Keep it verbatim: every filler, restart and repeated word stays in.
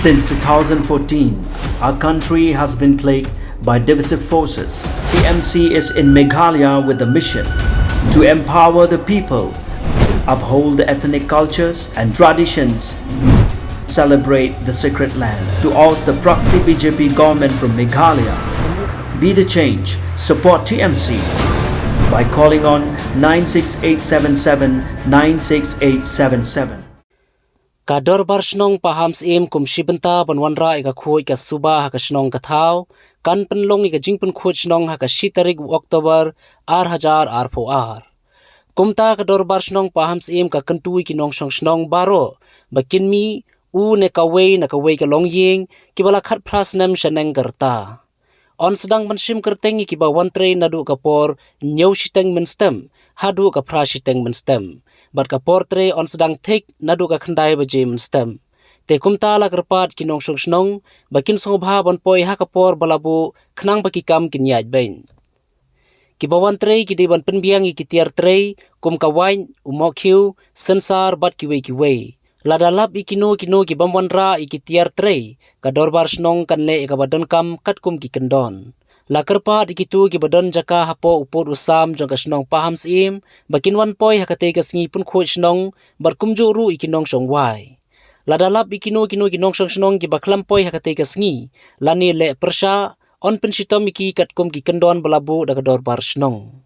Since two thousand fourteen, our country has been plagued by divisive forces. T M C is in Meghalaya with the mission to empower the people, uphold the ethnic cultures and traditions, celebrate the sacred land, to oust the proxy B J P government from Meghalaya. Be the change, support T M C by calling on nine six eight seven seven nine six eight seven seven. Ka Dorbar Shnong Pahamsyiem kum shi bynta ban wanrah ïa ka khuid ka suba ha ka shnong ka thaw, kan pynlong ïa ka jingpynkhuid shnong ha ka shi tarik u October ar hajar arphew ar. Kumta ka Dorbar Shnong Pahamsyiem ka kyntu ïa ki nongshong shnong baroh ba kin mih u ne kawei na kawei ka longïing kiba la khatphra snem shaneng ka rta. Yn sdang ban shim kyrteng ïa kiba wan trei naduh ka por hynñiew shiteng mynstep haduh ka phra shiteng mynstep. Bad ka por trei yn sdang thik naduh ka khyndai baje mynstep. Te kumta la kyrpad ki nongshong shnong ba kin sngewbha ban poi ha ka por ba la buh khnang ba ki kam kin ïaid beit. Kiba wan trei ki dei ban pynbiang ïa ki tiar trei kum ka wait, u mohkhiew, synsar bad kiwei kiwei. Lada lap ïa kino kino ki bym wanrah ïa ki tiar trei, ka Dorbar Shnong kan leh ïa kaba donkam katkum ki kyndon. La kyrpad ïa kito kiba don jaka hapoh u pud u sam jong ka shnong Pahamsyiem ba kin wan poi ha katei ka sngi pynkhuid shnong bad kumjuh ruh ïa ki nongshong wai. Lada lap ïa kino kino ki nongshong shnong kiba khlem poi ha katei ka sngi lane leh pyrshah, yn pynshitom ïa ki katkum ki kyndon ba la buh da ka Dorbar Shnong.